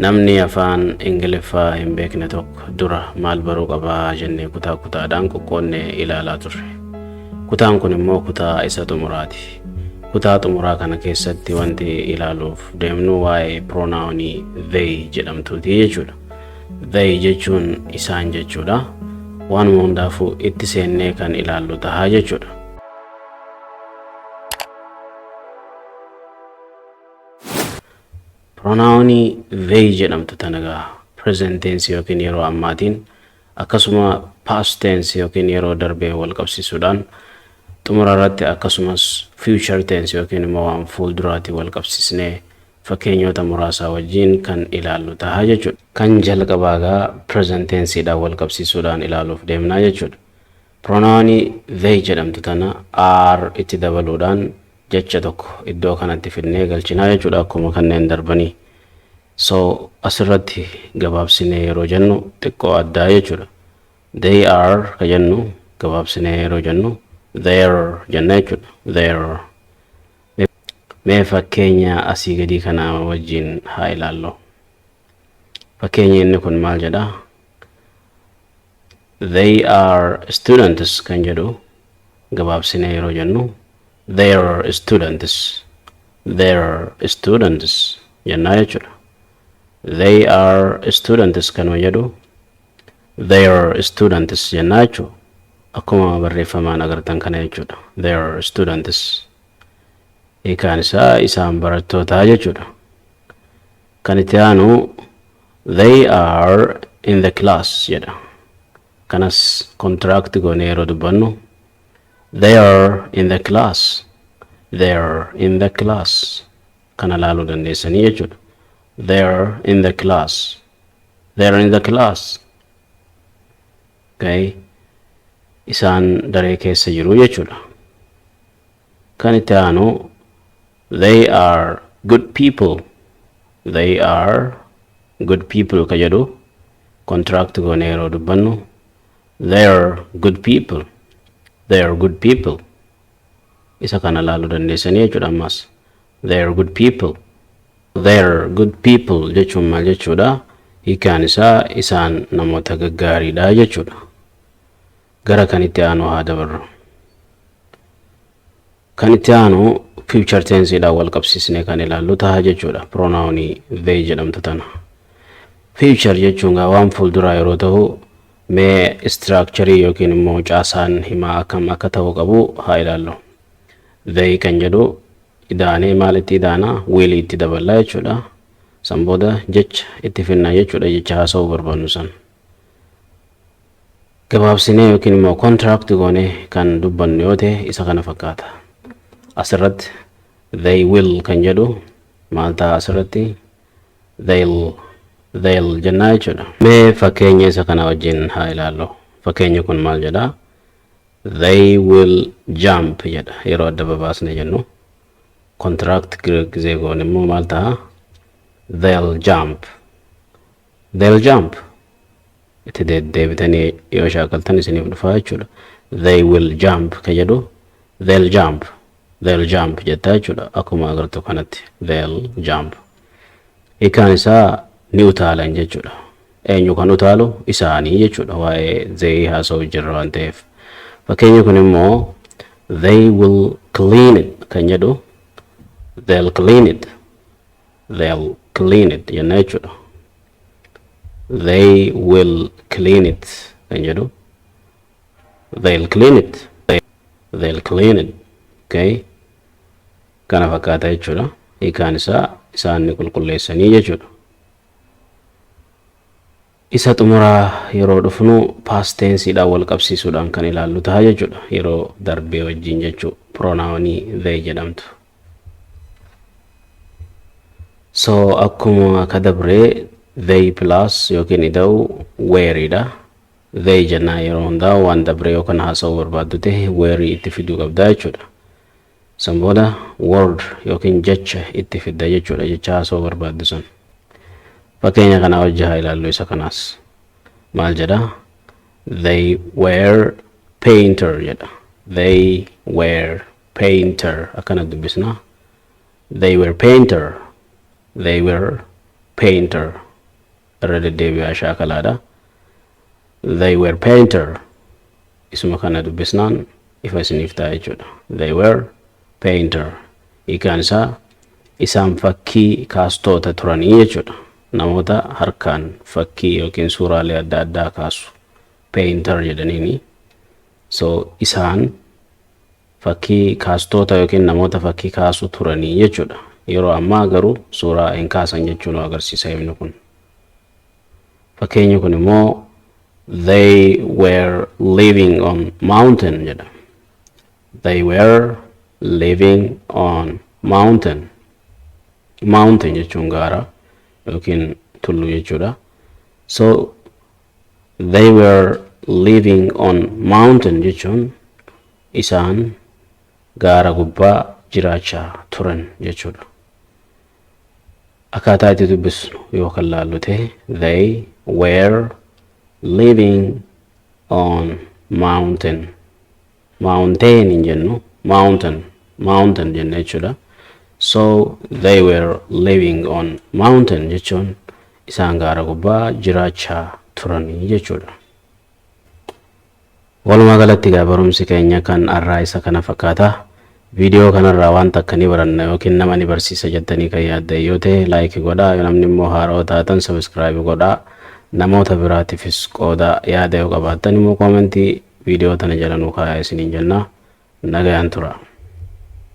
Namni afaan Ingiliffaa hin beekne tokko dura maal baruu qabaa jennee kutaa kutaadhaan qoqqoodnee ilaalaa turre. Kutaan kun immoo kutaa isa xumuraati. Kutaa xumuraa kana keessatti wanti ilaaluuf deemnu waa'ee pronounii they jedhamtuuti jechuudha. They jechuun isaan jechuudha. Waanuma hundaafuu itti seennee kan ilaallu tahaa jechuudha. Pronounii they jedhamtu tana egaa present tense yookiin yeroo ammaatiin, akkasuma past tense yookiin yeroo darbee wal qabsiisuudhaan, xumura irratti akkasumas future tense yookiin immoo waan fuulduraatiin wal qabsiisnee fakkeenyota muraasaa wajjin kan ilaallu ta'a jechuudha. Kan jalqabaa egaa present tenseedhaan wal qabsiisuudhaan ilaaluuf deemnaa jechuudha. Pronounii they jedhamtu tana are itti dabaluudhaan jecha tokko iddoo kanatti fidnee galchinaa jechuudha, akkuma kanneen darbanii. So asirratti gabaabsinee yeroo jennu xiqqoo addaa jechuudha. They are ka jennu gabaabsinee yeroo jennu they're jenna jechuudha. They're. Mee fakkeenya asii gadii kana wajjin haa ilaallu. Fakkeenyi inni kun maal jedhaa? They are students kan jedhu gabaabsinee yeroo jennu they're students. They're students jennaa jechuudha. They are students kanuma jedhu they're students jennaa jechuudha. Akkuma barreeffamaan agartan kana jechuudha. They're students. Hiikaan isaa isaan barattootaa jechuudha. Kan itti aanu they are in the class jedha. Kanas contract goonee yeroo dubbannu they are in the class. They are in the class. Kana laaluu dandeessanii jechuudha. They are in the class. They are in the class. Okay. Isaan daree keessa jiru jechuudha. Kan itti aanu they are good people. They are good people ka jedhu contract goonee yeroo dubbannu they are good people. They are good people. Isa kana laaluu dandeessanii jechuudha ammas. They are good people. They are good people jechuun maal jechuudha? Hiikaan isaa isaan namoota gaggaariidha jechuudha. Gara kan itti aanu haa dabarru. Kan itti aanu future tenseedhaan wal qabsiisnee kan ilaallu ta'a jechuudha. Pronounii they jedhamtu tana. Future jechuun gaa waan fuulduraa yeroo ta'u, mee structure yookiin immoo caasaan himaa akkam akka ta'uu qabu haa ilaallu. They kan jedhu idaanee maalitti idaana? Will itti daballaa jechuudha. San booda jecha itti finnaa jechuudha, jecha haasa'uu barbaannu san. Gabaabsinee yookiin immoo contract goonee kan dubbannu yoo ta'e isa kana fakkaata. Asirratti they will kan jedhu maal ta'a asirratti? They'll jennaa jechuudha. Mee fakkeenya isa kana wajjin haa ilaallu. Fakkeenyi kun maal jedhaa? They will jump jedha yeroo adda babaasne jennu. Contract gizee goone immoo maal ta'a? They'll jump. They'll jump. Itti deddeebitanii yoo shaakaltan isiniif dhufaa jechuudha. They will jump ka jedhu they'll jump. They'll jump jettaa jechuudha. Akkuma agartu kanatti they'll jump. Hiikaan isaa ni utaalan jechuudha. Eenyu kan utaalu? Isaanii jechuudha. Waa'ee they haasa'u jirra waan ta'eef. Fakkeenyi kun immoo they will clean it kan jedhu they'll clean it. They'll clean it jenna jechuudha. They will clean it kan jedhu they'll clean it. They'll clean it. Okay. Kana fakkaata jechuudha. Hiikaan isaa isaan ni qulqulleessanii jechuudha. Isa xumuraa yeroo dhufnu past tenseedhaan wal qabsiisuudhaan kan ilaallu ta'a jechuudha. Yeroo darbee wajjin jechuu pronounii they jedhamtu. So akkuma ka dabree they plus yookiin ida'u wereidha. They jennaa yeroo hundaa waan dabree yookaan haasa'uu barbaaddu ta'e were itti fiduu qabdaa jechuudha. San booda word yookiin jecha itti fidda jechuudha, jecha haasa'uu barbaaddu sun. Fakkeenya kana wajji haa ilaallu isa kanaas. Maal jedha? They were painter jedha. They were painter akkana dubbisna. They were painter. They were painter. Irra deddeebi'aa shaakalaadha. They were painter. Isuma kana dubbisnaan ifa isiniif ta'a jechuudha. They were painter. Hiikaan isaa isaan fakkii kaastoota turanii jechuudha. Namoota harkaan fakkii yookiin suuraalee adda addaa kaasu. Painter jedhaniini. So isaan fakkii kaastoota yookiin namoota fakkii kaasu turanii jechuudha. Yeroo ammaa garuu suuraa hin kaasan jechuu nu agarsiisa himni kun. Fakkeenyi kun immoo "They were living on mountain" jedha. They were living on mountain. Mountain jechuun gaara yookiin tulluu jechuudha. So "they were living on mountain" jechuun isaan gaara gubbaa jiraachaa turan jechuudha. Akkaataa itti dubbisnu yoo kan laallu ta'e, they were living on mountain. Mountain hin jennu, mountain, mountain jenna jechuudha. So "they were living on mountain" jechuun isaan gaara gubbaa jiraachaa turanii jechuudha. Walumaa galatti egaa barumsi keenya kan har'aa isa kana fakkaata. Viidiyoo kanarraa wanta akka ni baranna yookiin nama ni barsiisa jettanii kan yaaddan yoo ta'e, like godhaa. Yoo namni immoo haarawaa taatan, subscribe godhaa. Namoota biraatiifis qooda. Yaada yoo qabaattan immoo comment viidiyoo tana jala nuu kaayaa isiniin jenna. Nagayaan tura.